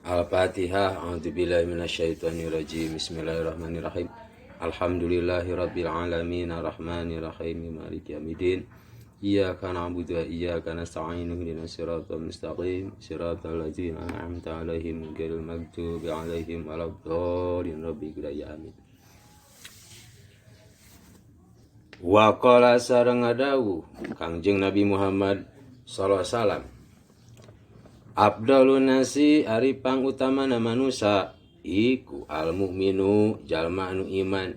Al-Fatihah. A'udzubillahi minasyaitonirrajim. Bismillahirrahmanirrahim. Alhamdulillahirabbil alamin arrahmanirrahim maliki yaumiddin. Iyyaka na'budu wa iyyaka nasta'in ihdinas siratal mustaqim siratal ladzina an'amta 'alaihim ghairil maghdubi 'alaihim waladdallin. Rabbi ya amin. Wa qala sareng ngadawuh Kangjeng Nabi Muhammad sallallahu alaihi wasallam, Afdalun nasi ari pangutamana manusa iku al mukminu jalma anu iman,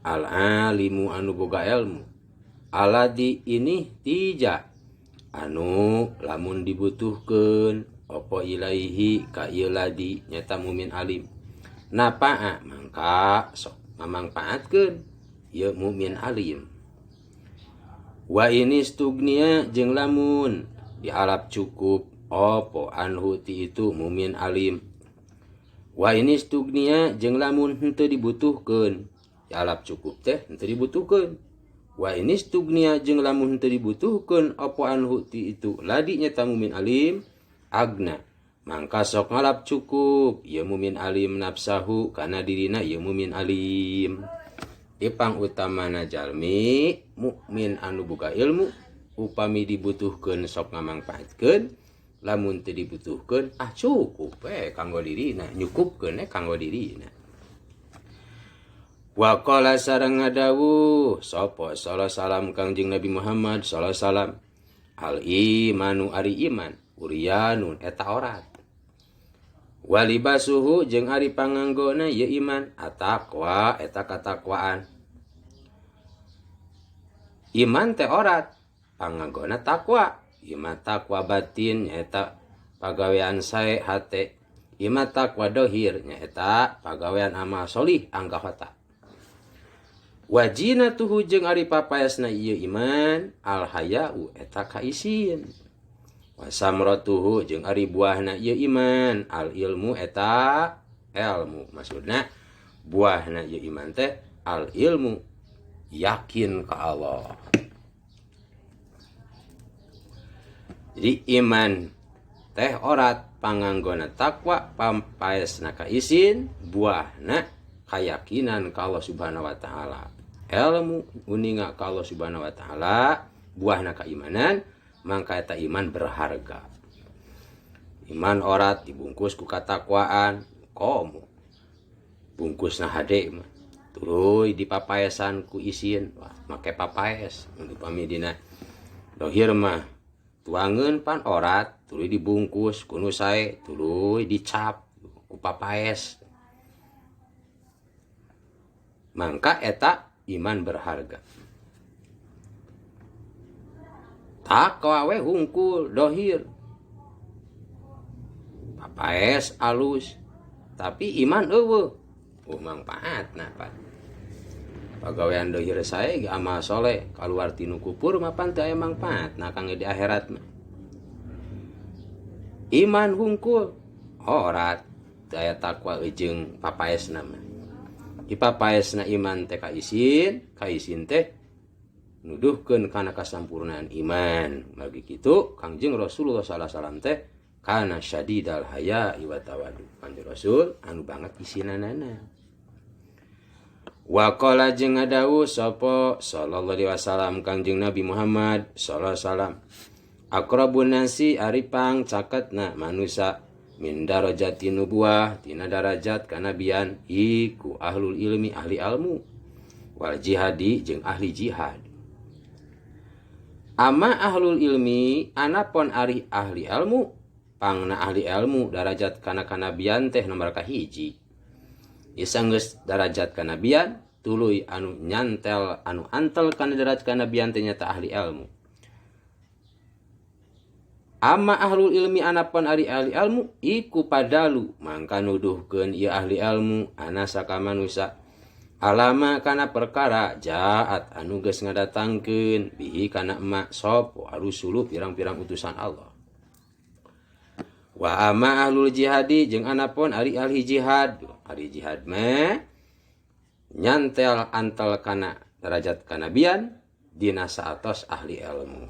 al alimu anu boga ilmu, aladi ini tija anu lamun dibutuhkeun apa ilaihi ka ieu ladi nyata mukmin alim, napaa mangka sok mamangpaatkeun ieu mukmin alim. Wa ini stugnia jeung lamun dialap cukup opo anhu ti itu mumin alim. Wa ini stugnia jeung lamun henteu dibutuhkeun, dialap cukup teh henteu dibutuhkeun. Wa ini stugnia jeung lamun henteu dibutuhkeun opo anhu ti itu ladi nyata mumin alim, agna mangka sok ngalap cukup ieu mumin alim nafsahu kana dirina ieu mumin alim. Ipang utamana jalmi mukmin anu boga ilmu upami dibutuhkeun sok ngamangpaatkeun, lamun teu dibutuhkeun ah cukup we kanggo dirina, nyukupkeun kanggo dirina. Wa qala sareng ngadawuh sapa sallallahu salam Kangjeng Nabi Muhammad sallallahu salam, al imanu ari iman urianun eta orat, walibasuhu jeung ari panganggona ieu iman ataqwa eta katakwaan. Iman teh orat panganggona takwa. Ima takwa batin nyaeta pagawean sae hate, ima takwa dohir nyaeta pagawean amal solih anggahota. Wajina tuhu jeung ari papaesna ieu iman al hayau eta kaisin. Wasamratuhu jeung ari buahna ieu iman al ilmu eta ilmu. Maksudna buahna ieu iman teh al ilmu yakin ka Allah. Jadi iman teh orat panganggona takwa, pampaesna kaisin, buahna kayakinan ka Allah Subhanahu wa taala. Ilmu uninga ka Allah Subhanahu wa taala, buahna keimanan, mangka eta iman berharga. Iman orat dibungkus ku katakwaan, komo bungkusna hade mah. Tuluy dipapaesan ku isin, wah make papaes upami dina dohir mah tuangeun pan orat tuluy dibungkus ku nu sae tuluy dicap ku papaes, mangka eta iman berharga. Takwa we hungkul dohir papaes alus tapi iman eueuh, oh mangpaatna pan pagawean dohir sae ge amal soleh kaluar tinu kupur mapan teu aya mangpaatna kangge di akhirat mah. Iman hungkul orat teu aya takwa jeung papaesna mah. Di papaesna iman teh kaisin, kaisin teh nuduhkeun kana kasampurnaan iman. Margi kitu Kangjeng Rasulullah sallallahu alaihi wasallam teh kana syadidal haya wa tawadu. Kangjeng Rasul anu banget isinanana. Wa qala jeung ngadawuh sapa sallallahu alaihi wasallam Kangjeng Nabi Muhammad sallallahu alaihi wasallam, aqrabun nasi ari pang caketna manusa min darajati nubuwah tina darajat kanabian iku ahlul ilmi ahli ilmu wal jihadi jeung ahli jihad. Ama ahlul ilmi anapon ari ahli ilmu, pangna ahli ilmu darajat kana kanabian teh nomor kahiji. Isanggeus darajat kanabian tuluy anu nyantel anu antel kana darajat kanabian teh nyata ahli ilmu. Ama ahlul ilmi anapon ari ahli ilmu iku padalu mangka nuduhkeun ieu ahli ilmu anasa ka manusa alama kana perkara jaat anu geus ngadatangkeun bihi kana emak sapa arusulu pirang-pirang utusan Allah. Wa ama ahlul jihadi jeung anapon ari ahli jihad, ahli jihad mah nyantel antel kana derajat kanabian dina saatos ahli ilmu.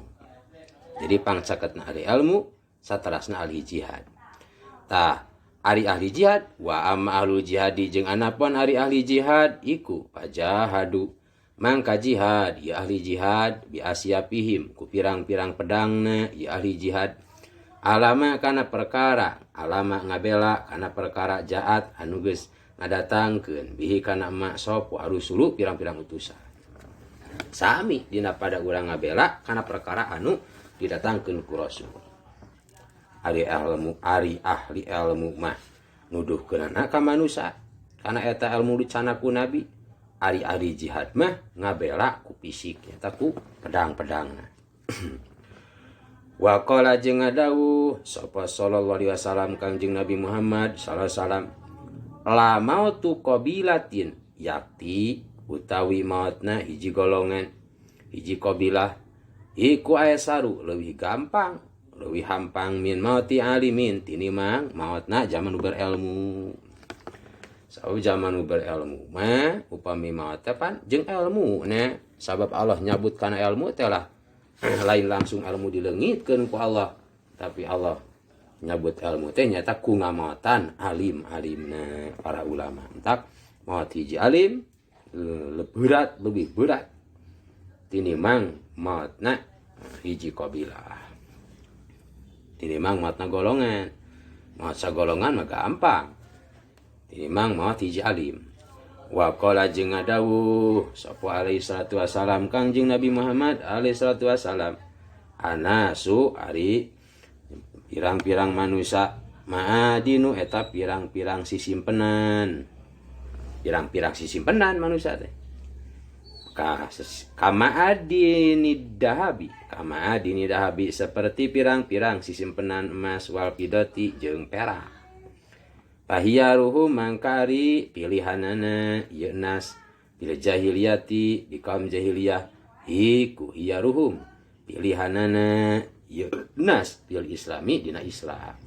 Jadi pangcaketna ahli ilmu saterasna ahli jihad. Tah Ari ahli jihad wa amma ahlu jihadi jeung anapun ari ahli jihad iku pajahadu mangka jihad ieu ahli jihad bi asyafihim ku pirang-pirang pedangna ieu ahli jihad alama kana perkara alama ngabela kana perkara jaat anu geus ngadatangkeun bihi kana ma sapa arusulu pirang-pirang utusan sami dina pada urang ngabela kana perkara anu didatangkeun ku rasul. Ari ilmu ari ahli ilmu mah nuduhkeunana ka manusia kana eta ilmu dicana ku nabi. Ari ahli jihad mah ngabela ku fisik eta ku pedang-pedangna. Wa qala jeung ngadawuh sapa sallallahu alaihi wasallam Kangjeng Nabi Muhammad sallallahu alaihi wasallam la mautu qabilatin yakti utawi mautna hiji golongan hiji qabilah iku aesaru leuwih gampang leuwih hampang min mauti alimin tinimang mautna zaman nu berilmu. Sabab zaman nu berilmu mah upami maot teh pan jeung ilmu na sabab Allah nyabut kana ilmu teh lah lain langsung ilmu dileungitkeun ku Allah tapi Allah nyabut ilmu teh nyata ku ngamaotan alim-alimna para ulama. Entak maot hiji alim berat lebih berat tinimang maotna hiji qabilah. Tinimang maotna golongan maot sagolongan mah gampang tinimang maot hiji alim. Wa qala jeung ngadawuh sapa alaihi salatu wasalam Kangjeng Nabi Muhammad alaihi salatu wasalam anasu ari pirang-pirang manusia ma'adinu eta pirang-pirang sisimpenan pirang-pirang sisimpenan manusia teh kama adini dahabi kama adini dahabi seperti pirang-pirang sisimpenan emas wal fidati jeung perak. Fahiyaruhum mangkari pilihanana ieu nas bil jahiliyati di kaum jahiliyah iku hiyaruhum pilihanana ieu nas bil islami dina Islam.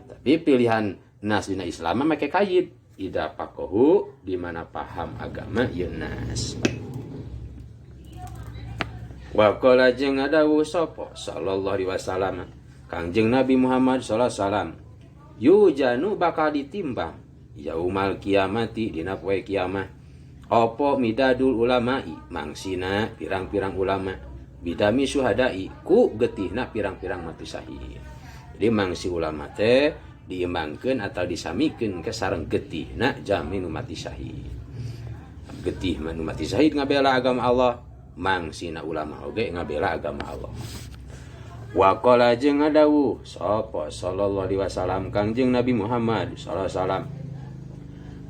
Tapi pilihan nas dina Islam mah make kayid ida pakohu di mana paham agama ieu nas. Wa qala jeung ngadawuh sapa sallallahu alaihi wasallam Kangjeng Nabi Muhammad sallallahu alaihi wasallam yujanu bakal ditimbang yaumal kiamati dina poe kiamah apa midadul ulama'i mangsina pirang-pirang ulama bidami syuhada'i ku getihna pirang-pirang mati syahid. Jadi mangsi ulama teh diimbangkeun atau disamikeun ke sareng getihna jalmi nu mati syahid. Getih nu mati syahid ngabela agama Allah, mangsina ulama oge ngabela agama Allah. Wa qala jeung ngadawuh sapa sallallahu alaihi wasallam Kangjeng Nabi Muhammad sallallahu alaihi wasallam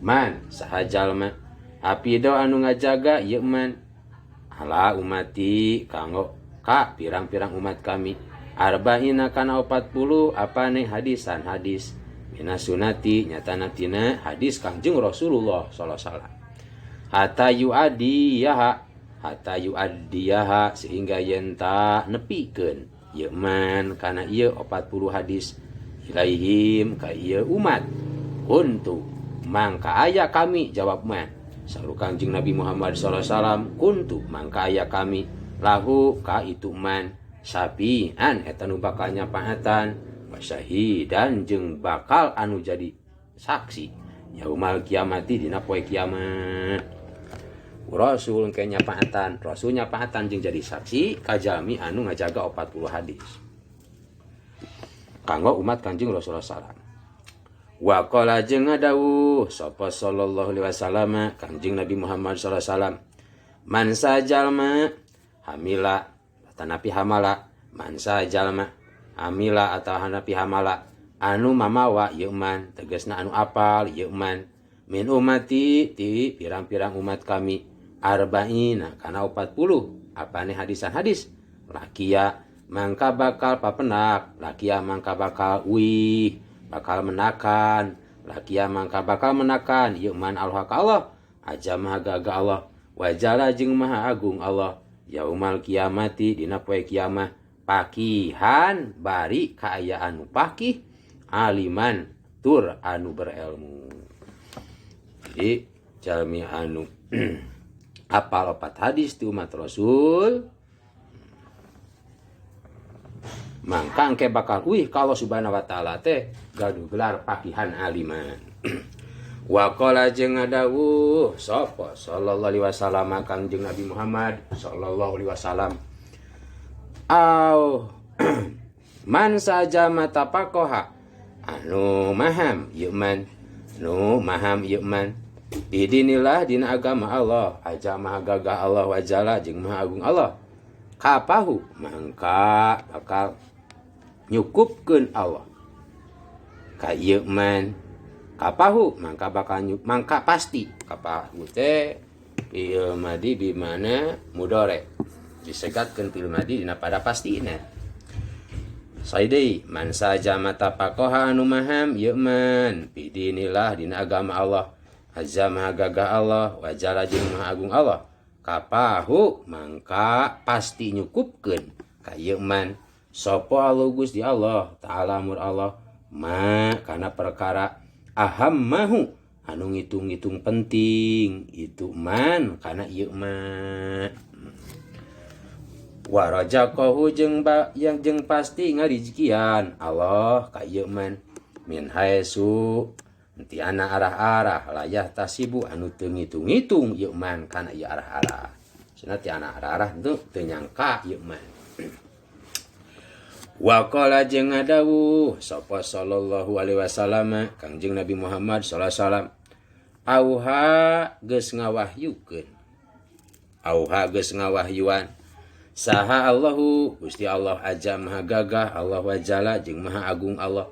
man saha jalma hapido anu ngajaga ieu man ala umati kanggo ka pirang-pirang umat kami arba'ina kana 40 apane hadisan hadis minas sunati nyatana tina hadis Kangjeng Rasulullah sallallahu alaihi wasallam hatta yu'adiyaha hatta yu'adiyaha sehingga yen ta nepikeun ieu man kana ieu 40 hadis ilaihim ka ieu umat kuntu mangka aya kami jawab man saru Kangjeng Nabi Muhammad sallallahu alaihi wasallam kuntu mangka aya kami lahu ka itu man sapian eta nu bakal nyapaatan wasyahidan jeung bakal anu jadi saksi yaumal kiamati dina poe kiamat. Rasul ke nyapaatan, Rasul nyapaatan jeung jadi saksi ka jalmi anu ngajaga 40 hadis kanggo umat Kangjeng Rasulullah sallallahu alaihi wasallam. Wa qala jeung ngadawuh sapa sallallahu alaihi wasallam Kangjeng Nabi Muhammad sallallahu alaihi wasallam man sajalma hamila tanapi hamala man sajalma hamila atau hanapi hamala anu mamawa ieu man tegasna anu apal ieu man min umati ti pirang-pirang umat kami arba'ina kana 40 apane hadisan hadis lakia mangka bakal papenak lakia mangka bakal wih bakal menakan lakia mangka bakal menakan ieu man Allah ka Allah aja maha gaga Allah wajala jeung maha agung Allah yaumal kiamati dina poe kiamah pakihan bari kaayaan nu pakih aliman tur anu berilmu. Jadi jalmi anu apal opat hadis ti umat Rasul Mangka engke bakal uih ka Allah Subhanahu wa taala teh gaduh gelar pakihan aliman. Wa qala jeung ngadawuh sapa sallallahu alaihi wasallam Kangjeng Nabi Muhammad sallallahu alaihi wasallam au man saja mata pakoha anu maham ieu man nu maham ieu man bidinillah dina agama Allah aja maha gagah Allah wa jalla jeung maha agung Allah kapahu mangka bakal nyukupkeun Allah ka ieu man kapahu mangka bakal mangka pasti kapahu teh fi'il madi bi mana mudore disegatkeun fi'il madi dina pada pastina saidei man saja mata pakoha anu maham ieu man bidinillah dina agama Allah azza maha gagah Allah wa jalla jeung maha agung Allah kapahu mangka pasti nyukupkeun ka ieu man sapa Allah Gusti Allah taala mur Allah ma kana perkara ahammahu anu ngitung-ngitung penting itu man kana ieu man wa rajaqahu jeung yang jeung pasti ngarizkian Allah ka ieu man min haitsu ti ana arah-arah layah tasibu anu teu ngitung-ngitung ieu man kana ieu arah-arah cenah ti ana arah-arah teu teu nyangka ieu man. Wa qala jeung ngadawuh sapa sallallahu alaihi wasallam Kangjeng Nabi Muhammad sallallahu alaihi wasallam auha geus ngawahyukeun auha geus ngawahyuan saha Allahu Gusti Allah aja maha gagah Allah wa jalla jeung maha agung Allah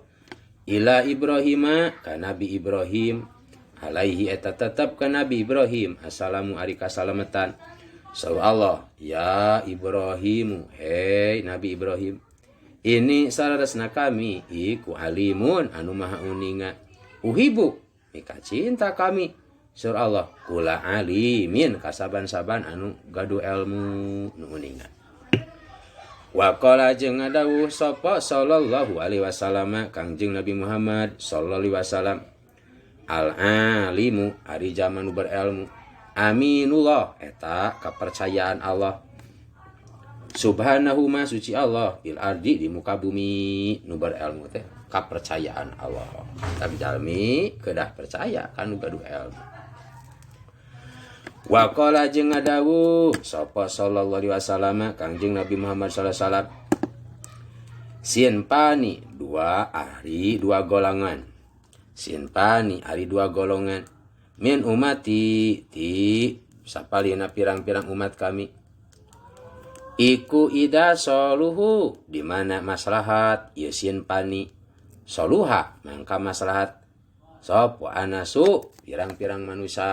ila Ibrahima ka Nabi Ibrahim alaihi eta tetep ka Nabi Ibrahim assalamu ari kasalametan saur Allah ya Ibrahimu hei Nabi Ibrahim ini saleresna kami iku alimun anu maha uninga uhibu mika cinta kami saur Allah kula alimin kasaban-saban anu gaduh ilmu nu uninga. Wa qala jeung ngadawuh sapa sallallahu alaihi wasallam Kangjeng Nabi Muhammad sallallahu alaihi wasallam al alimu ari jalma nu berilmu aminullah eta kepercayaan Allah subhanahu ma suci Allah fil ardi di muka bumi nu berilmu teh kepercayaan Allah tapi jalmi kedah percaya kan nu gaduh ilmu. Wa qala jeung ngadawuh sapa sallallahu alaihi wasallam Kangjeng Nabi Muhammad sallallahu alaihi wasallam sinpani dua ahli dua golongan sinpani ari dua golongan min umati ti sapalina pirang-pirang umat kami iku ida soluhu di mana maslahat ieu sinpani soluha mangka maslahat sapa anasu pirang-pirang manusia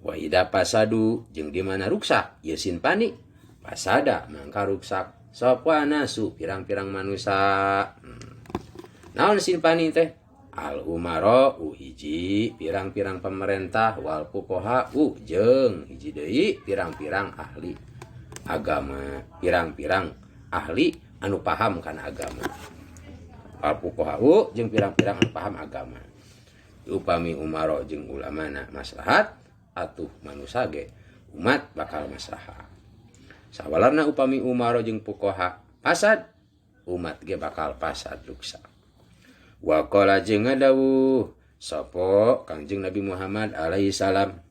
wa ida pasadu jeung di mana ruksak ieu sinpani pasada mangka ruksak sapa anasu pirang-pirang manusia. Naon sinpani teh al umaro hiji pirang-pirang pemerintah wal fuqaha jeung hiji deui pirang-pirang ahli agama pirang-pirang ahli anu paham kana agama wal fuqaha jeung pirang-pirang anu paham agama upami umaro jeung ulamana maslahat atuh manusia ge umat bakal maslahat sawalarna upami umaro jeung fuqaha pasad umat ge bakal pasad ruksak. Wa qala jeung ngadawuh sapa Kangjeng Nabi Muhammad alaihi salam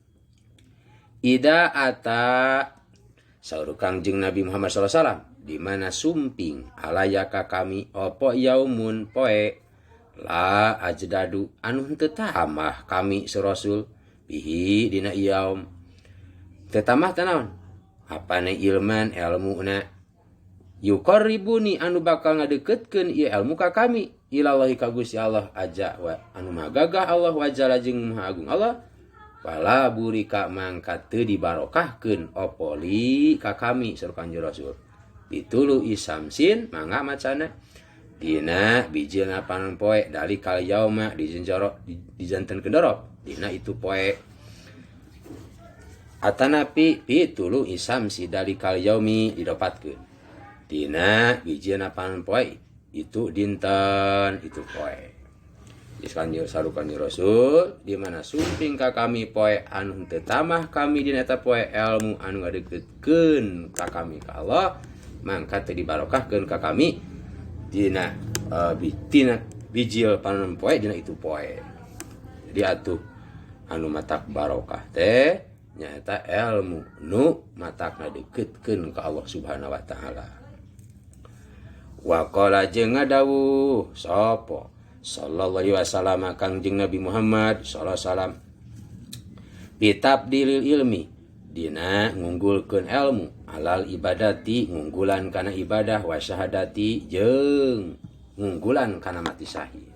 ida ata saur Kangjeng Nabi Muhammad sallallahu alaihi wasallam di mana sumping alaya ka kami opo yaumun poe la ajdadu anu henteu tamah kami surasul bihi dina yaum teu tamah teh naon apane ilman elmuna yuqarribuni anu bakal ngadeukeutkeun ieu ilmu ka kami ilallahi ka Gusti Allah aja wa anu maha gagah Allah wa jalla jeung maha agung Allah wala burika mangka teu dibarokahkeun opo li ka kami saur Kanjeng Rasul ditulu isamsin mangga macana dina bijilna panon poe dalikal yauma dijenjoro dijantenkeun dorop dina itu poe atanapi pitulu isamsi dalikal yaumi didopatkeun dina bijilna panon poe itu dinten itu poe. Kanjeng saur Kanjeng Rasul di mana sumping ka kami poe anu henteu tamah kami dina eta poe ilmu anu ngadeukeutkeun ka kami ka Allah mangka teu dibarokahkeun ka kami Dina tina bijil panon poe dina itu poe. Jadi atuh anu matak barokah teh nyaeta ilmu nu matakna deketkeun ka Allah Subhanahu wa taala. Wa qala jeung ngadawuh sapa sallallahu alaihi wasallam Kangjeng Nabi Muhammad sallallahu alaihi wasallam bitabdilil ilmi dina ngunggulkeun ilmu alal ibadati ngunggulan kana ibadah wa syahadati jeung ngunggulan kana mati syahid.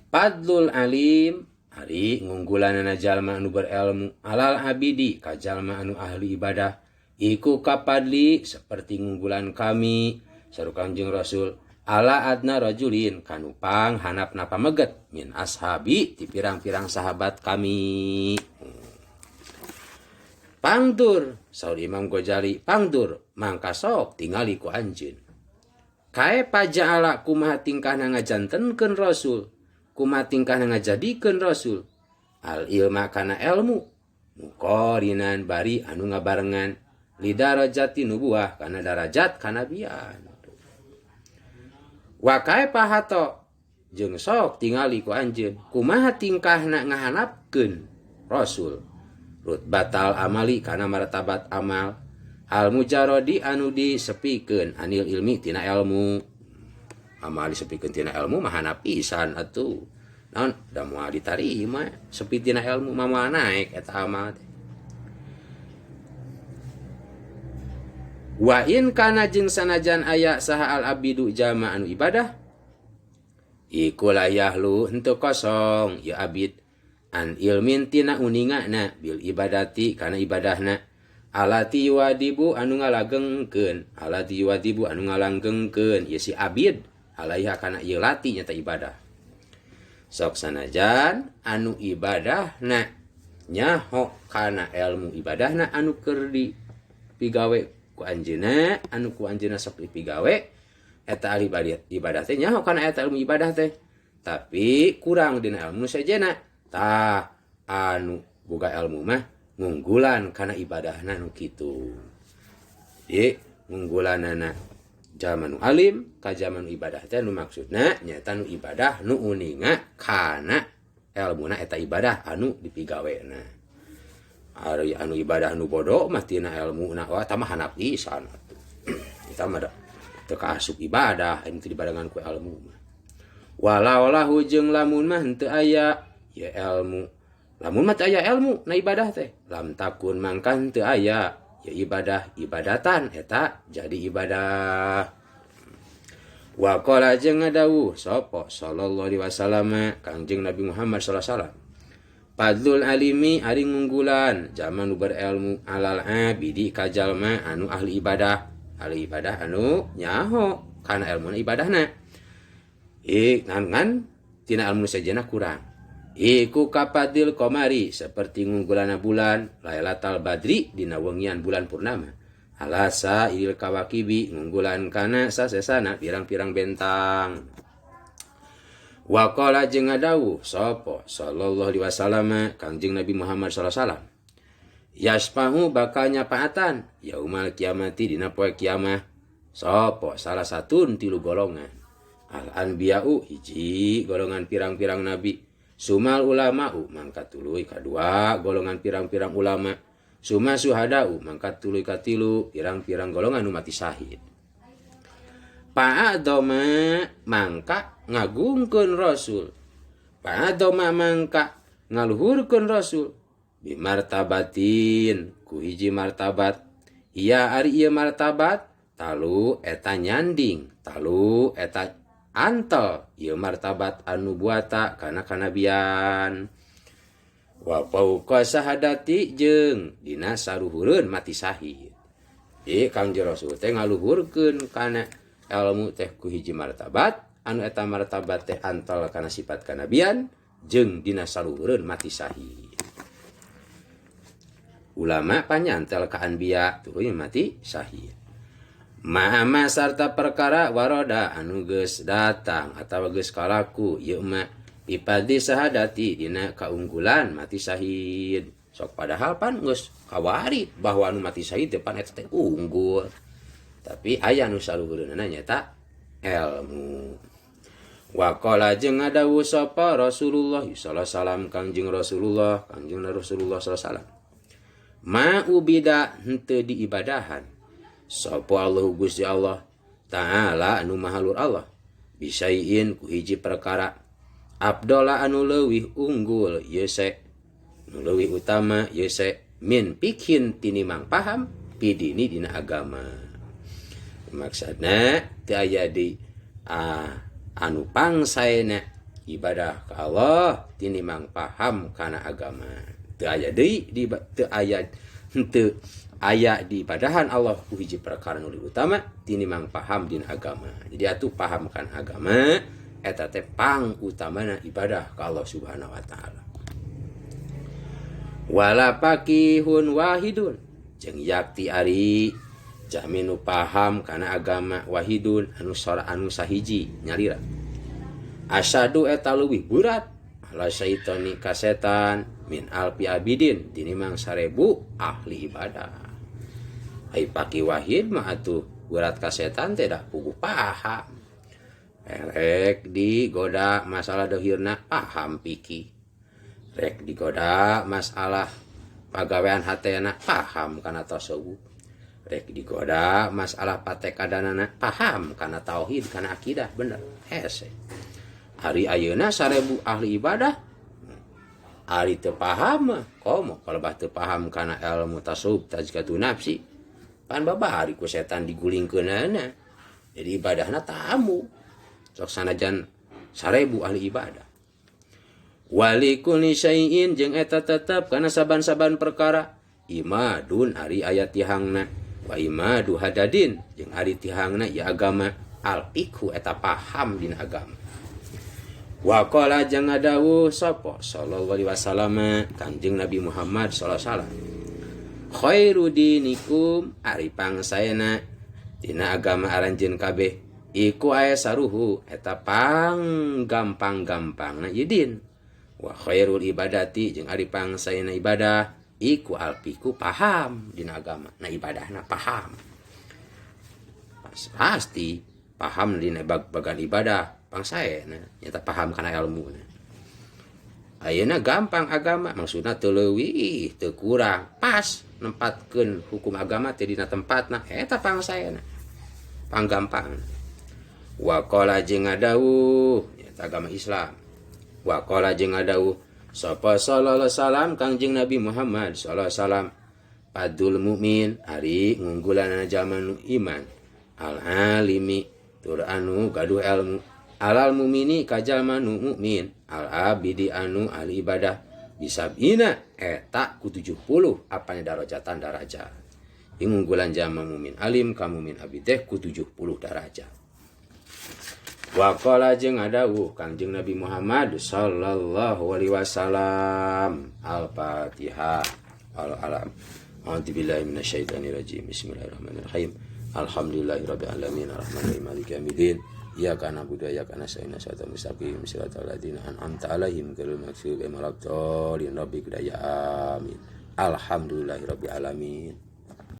Fadlul alim ari ngunggulanana jalma anu berilmu alal abidi ka jalma anu ahli ibadah iku kapadli seperti ngunggulan kami saur Kangjeng Rasul ala adna rajulin kanu pang hanapna pameget min ashabi ti pirang-pirang sahabat kami. Pangdur saur Imam Ghazali pangdur mangka sok tingali ku anjeun. Kae paja'ala kumaha tingkahna ngajantenkeun Rasul, kumaha tingkahna ngajadikeun Rasul al ilma kana ilmu muqarinan bari anu ngabarengan lidarajati nubuah kana darajat kanabian. Wa kae pahato jeung sok tingali ku anjeun kumaha tingkahna ngahanapkeun Rasul rutbatal amali kana martabat amal al mujarradi anu disepikeun anil ilmi tina ilmu. Amal disepikeun tina ilmu mah hanap pisan atuh. Naon da moal ditarima sepi tina ilmu mah moal naik eta amal teh. Wa in kana jeung sanajan aya saha al abidu jama anu ibadah iku layahlu henteu kosong ya abid an ilmin tina uningana bil ibadati kana ibadahna alati wadibu anu ngalagengkeun alati wadibu anu ngalanggengkeun ieu si abid alaiha kana ieu lati nyata ibadah. Sok sanajan anu ibadahna nyaho kana ilmu ibadahna anu keur dipigawe ku anjeunna anu ku anjeunna sok dipigawe eta ahli ibadah teh nyaho kana eta ilmu ibadah teh tapi kurang dina ilmu sejenna. Tah anu boga ilmu mah ngunggulan kana ibadahna nu kitu. Jadi ngunggulanana jalma nu alim ka jalma nu ibadah teh nu maksudna nyaeta nu ibadah nu uninga kana ilmuna eta ibadah anu dipigawena. Ari anu ibadah nu bodoh mah tina ilmuna wah tah mah hanap pisan atuh. Eta mah da teu kaasup ibadah anu teu dibarengan ku ilmu mah. Walau lahu jeung lamun mah henteu aya ya ilmu. Lamun mah teu aya ilmu na ibadah teh lam takun mangkan teu aya ya ibadah ibadatan eta jadi ibadah. Wa qala jeung ngadawuh sapa sallallahu alaihi wasallam Kangjeng Nabi Muhammad sallallahu alaihi wasallam fadlul alimi ari ngunggulan jalma nu berilmu alal abidi ka jalma anu ahli ibadah ahli ibadah anu nyaho kana ilmuna ibadahna ngan tina ilmu sejenna kurang iku kapadil komari seperti ngunggulanna bulan lailatal badri dina wengian bulan purnama alasa il kawakibi ngunggulan kana sasesana pirang-pirang bentang. Wa qala jeung ngadawuh sapa sallallahu alaihi wasallam Kangjeng Nabi Muhammad sallallahu alaihi wasallam yaspahu bakal nyapaatan yaumal kiamati dina poe kiamah sapa salah satun tilu golongan al anbiya'u hiji golongan pirang-pirang nabi sumal ulama'u mangka tuluy kadua golongan pirang-pirang ulama suma suhada'u mangka tuluy katilu pirang-pirang golongan nu mati syahid. Pa'adoma mangka ngagungkeun Rasul pa'adoma mangka ngaluhurkeun Rasul bimartabatin ku hiji martabat iya ari ieu martabat talu eta nyanding talu eta antel ieu martabat anu buata kana kanabian wa fauqa sahadati jeung dina saruhureun mati syahid. Kangjeng Rasul teh ngaluhurkeun kana ilmu teh ku hiji martabat anu eta martabat teh antal kana sifat kanabian jeung dina saluhureun mati syahid. Ulama panyantel ka anbiya tuluy mati syahid. Ma'ama sarta perkara waroda anu geus datang atawa geus kalaku ieu mah pipadi sahadati dina kaunggulan mati syahid. Sok padahal pan geus kawari bahwa anu mati syahid teh pan eta teh unggul. Tapi aya nu saluhureunana nyaeta ilmu. Wa qala jeung ngadawuh sapa Rasulullah sallallahu alaihi wasallam Kangjeng Rasulullah, Kangjeng Rasulullah sallallahu alaihi wasallam. Ma ubida henteu diibadahan sapa Allahu Gusti Allah Ta'ala anu maha luhur Allah bisaiin ku hiji perkara abdola anu leuwih unggul ieu se nu leuwih utama ieu se min pikhin tinimang paham pidini dina agama. Maksudna teu aya di anu pangsaena ibadah ka Allah tinimang paham kana agama. Teu aya deui di teu aya henteu aya di ibadahan Allah ku hiji perkara nu leuwih utama tinimang paham dina agama. Jadi atuh paham kana agama eta teh pang utamana ibadah ka Allah Subhanahu wa taala. Wala faqihun wahidun jeung yakti ari jalmi nu paham kana agama wahidun anu sora anu sahiji nyalira. Asyadu eta leuwih berat ala syaitani ka setan min alfi abidin tinimang 1000 ahli ibadah. Ai faqih wahid mah atuh berat ka setan teh da puguh paham. Rek digoda masalah dohirna paham fikih. Rek digoda masalah pagawean hatena paham kana tasawuf. Rek digoda masalah patekadanana paham kana tauhid kana akidah bener hese. Ari ayeuna 1000 ahli ibadah ari teu paham komo kalebah teu paham kana ilmu tasawuf tazkiyatun nafsi pan babari ku setan digulingkeunana. Jadi ibadahna tamu sok sanajan 1000 ahli ibadah. Wali kulli syai'in jeung eta tetep kana saban-saban perkara imadun ari aya tihangna wa imadu hadadin jeung ari tihangna ieu agama al fiqhu eta paham dina agama. Wa qala jeung ngadawuh sapa sallallahu alaihi wasallam Kangjeng Nabi Muhammad sallallahu alaihi wasallam khairu dinikum ari pangsaena dina agama aranjeun kabeh iku aya saruhu eta pang gampang-gampangna ieu din. Wa khairul ibadati jeung ari pangsaena ibadah iku alfiku paham dina agama. Na ibadahna paham. Pasti paham dina bagan ibadah pangsaena nyata paham kana ilmuna. Ayeuna gampang agama maksudna teu leuwih teu kurang pas nempatkeun hukum agama teh dina tempatna eta pangsaena panggampang. Wa qala jeung ngadawuh nyata agama Islam. Wa qala jeung ngadawuh sapa sallallahu alaihi wasallam Kangjeng Nabi Muhammad sallallahu alaihi wasallam padul mukmin ari ngunggulanana jalma nu iman al alimi tur anu gaduh ilmu alal mumini ka jalma nu mukmin al abidi anu ahli ibadah bisabina eta ku 70 apanya darajatan darajat. Ngunggulan jalma mukmin alim ka mukmin abid teh ku 70 darajat. Wa qala jeung ngadawuh Kangjeng Nabi Muhammad sallallahu alaihi wasallam. Al-Fatihah. Al-alam. A'udzubillahi minasyaitonirrajim. Bismillahirrahmanirrahim. Alhamdulillahirabbil alamin arrahmanirrahim maliki yaumiddin. Iyyaka na'budu wa iyyaka nasta'in ihdinas mustaqim siratal ladzina an'amta 'alaihim ghairil maghdubi alaihim waladdallin. Rabbi hidayah. Amin. Alhamdulillahirabbil alamin.